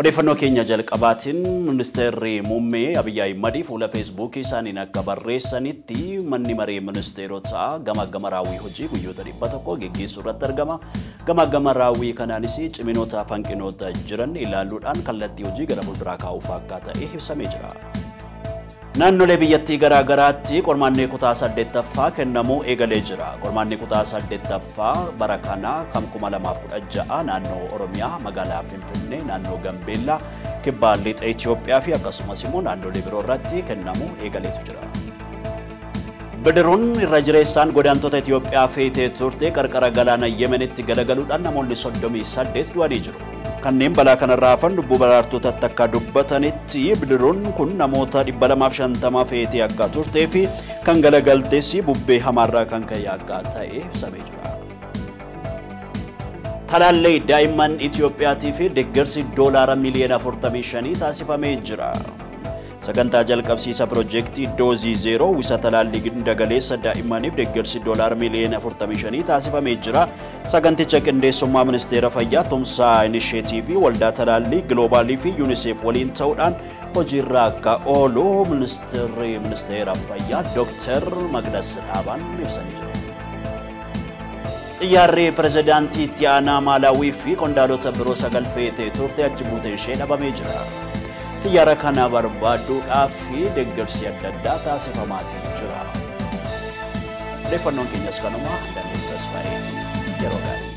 Odeeffannoo keenya jalqabaatiin ministeerri muummee Abiyyi Ahimad fuula Feesbuukii isaaniin akka barreessanitti manni maree ministeerotaa gama raawwii hojii guyyoota 100 geggeessuu irratti argama. Gama raawwii kanaanis ciminoota fi hanqinoota jiran ilaaluudhaan kallattii hojii gara fuulduraa kaa'uuf akka ta'e ibsamee jira. Naannolee biyyattii garaa garaatti qormaanni kutaa 8ffaa kennamuu eegalee jira. Qormaanni kutaa 8ffaa bara kana kan 2016 naannoo Oromiyaa, magaalaa Finfinnee, naannoo Gambeellaa, Kibbaa Lixa Itoophiyaa fi akkasumas immoo naannolee biroo irratti kennamuu eegaleetu jira. Bidiruun irra jireessaan godaantota Itoophiyaa feetee turte qarqara galaana Yemenitti galagaluudhaan namoonni 38 du'anii jiru. Kanneen balaa kanarraa hafan lubbuu baraartotatti akka dubbatanitti bidiruun kun namoota 250 feetee akka turtee fi kan galagaltes bubbee hamaarraa kan ka'e akka ta'e ibsamee jira. Talaallee daa'imman Itoophiyaatii fi deeggarsi doolaara miliyoona 45 taasifamee jira. Sagantaa jalqabsiisa piroojeektii doozii 0 uwwisa talaallii giddu-galeessa daa'immaniif deeggarsi doolaara miliyoona 45 taasifamee jira. Saganticha qindeessummaa ministeera fayyaa tumsaa inisheetiivii waldaa talaallii giloobaalii fi yuuniseef waliin ta'uudhaan hojiirra akka oolu ministeerri ministeera fayyaa Dooktar Maqdas Dhaabaan ibsanii jiru. Xiyyaarri pirezidaantii itti aanaa Maalaawii fi qondaalota biroo 9 feetee turte achi buutee ishee dhabamee jira. Xiyyaara kana barbaaduudhaaf deeggarsi adda addaa taasifamaatii jira. Odeeffannoon keenyas kanuma Daani'el Tasfaayeeti. Yeroo gaarii.